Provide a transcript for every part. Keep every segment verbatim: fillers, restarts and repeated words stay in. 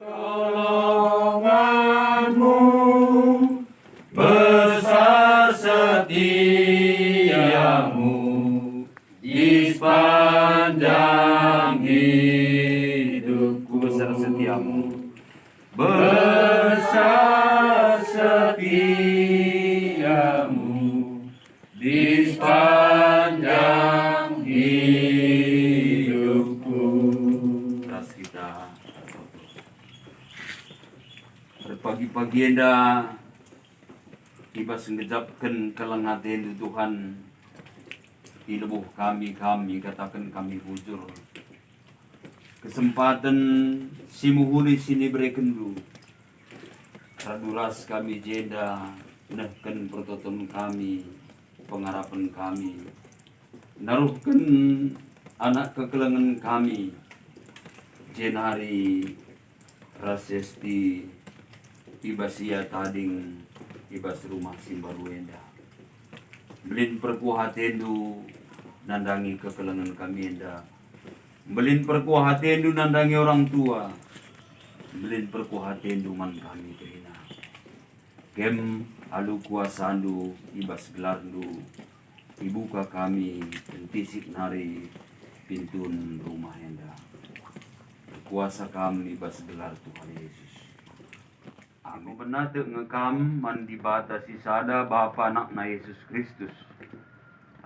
Pertolonganmu, besar setiamu di sepanjang hidupku. Besar setiamu. Besar setiamu di sepanjang hidupku. Ras kita. Erpagi-pagi enda, i bas ngejapken keleng atendu, Tuhan, i lebuh kami, kami kataken kami bujur. Kesempaten si mehuli si niberekenndu, radu ras kami jenda nehken pertoton kami, pengarapen kami, naruhken anak kekelengen kami, jenari ras Sesti i bas ia tading i bas rumah si mbaru enda. Mbelin perkuah atendu nandangi kekelengen kami enda. Mbelin perkuah atendu nandangi orang tua. Mbelin perkuah atendu man kami kerina. Kem alu kuasandu i bas gelarndu, ibuka kami kentisik nari pintun rumah enda. Erkuasa kam i bas gelar Tuhan Yesus. Aku bena tek nge kam man Dibata si sada, Bapa, Anakna Yesus Kristus,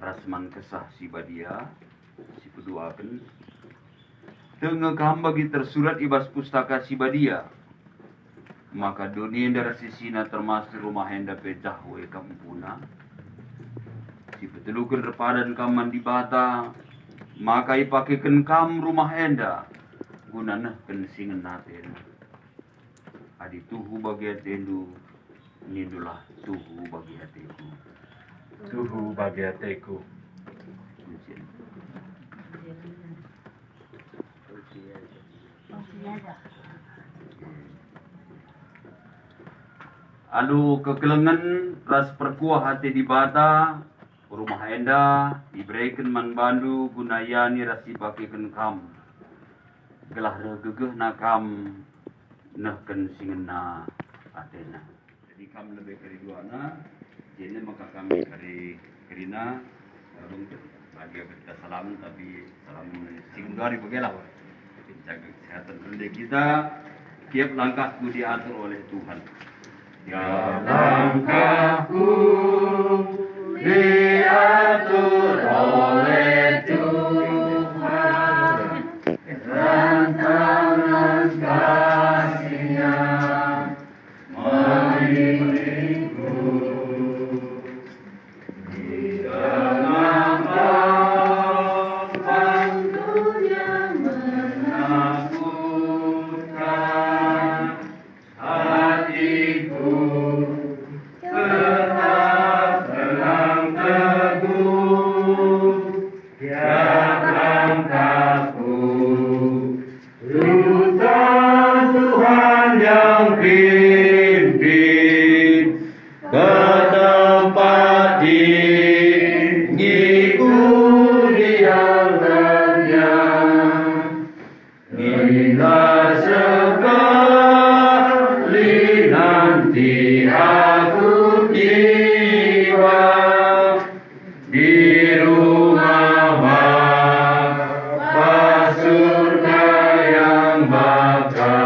ras man Kesah Si Badia si peduaken. Tek nge kam bagi tersurat i bas Pustaka Si Badia, maka doni enda ras isina termasuk rumah enda pe jah we kam empuna. Si peteluken erpadan kam man Dibata, maka ipakeken kam rumah enda guna nehken si ngena atena. Adi tuhu bagi atendu, nindulah tuhu bagi ateku. Tuhu bagi ateku. Alu kekelengen ras perkuah ate Dibata, rumah enda ibereken man bandu guna iani ras ipakeken kam, gelah reh gegehna kam nehken si ngena atena. Jadi kam lebe kari duana, jenda maka kami kari kerina, lalu bagi kita salam, tapi salam si genduari bage lah. Jaga kesehatan rende kita, tiap langkahku diatur oleh Tuhan. Tiap langkahku diatur oleh Tuhan, dan tangan kasih-Nya memimpinku. Di tengah lapang dunia menakutkan, hatiku tetap tenang teguh. Tiap langkahku, Tuhan, Tuhan yang pimpin, ke tempat tinggi ku dianggapnya. Bila sekali nanti aku tiba di rumah Bapa surga yang baka.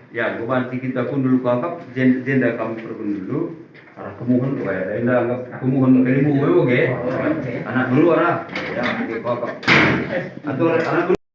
Ya, kubanci kita pun dulu kakap, jen-, jenda kami perpun dulu. Arah kemuhen, weh, enda anggap kemuhen kalimu, weh, oke. Anak dulu, arah. Ya, oke, kakap. Atur anak dulu.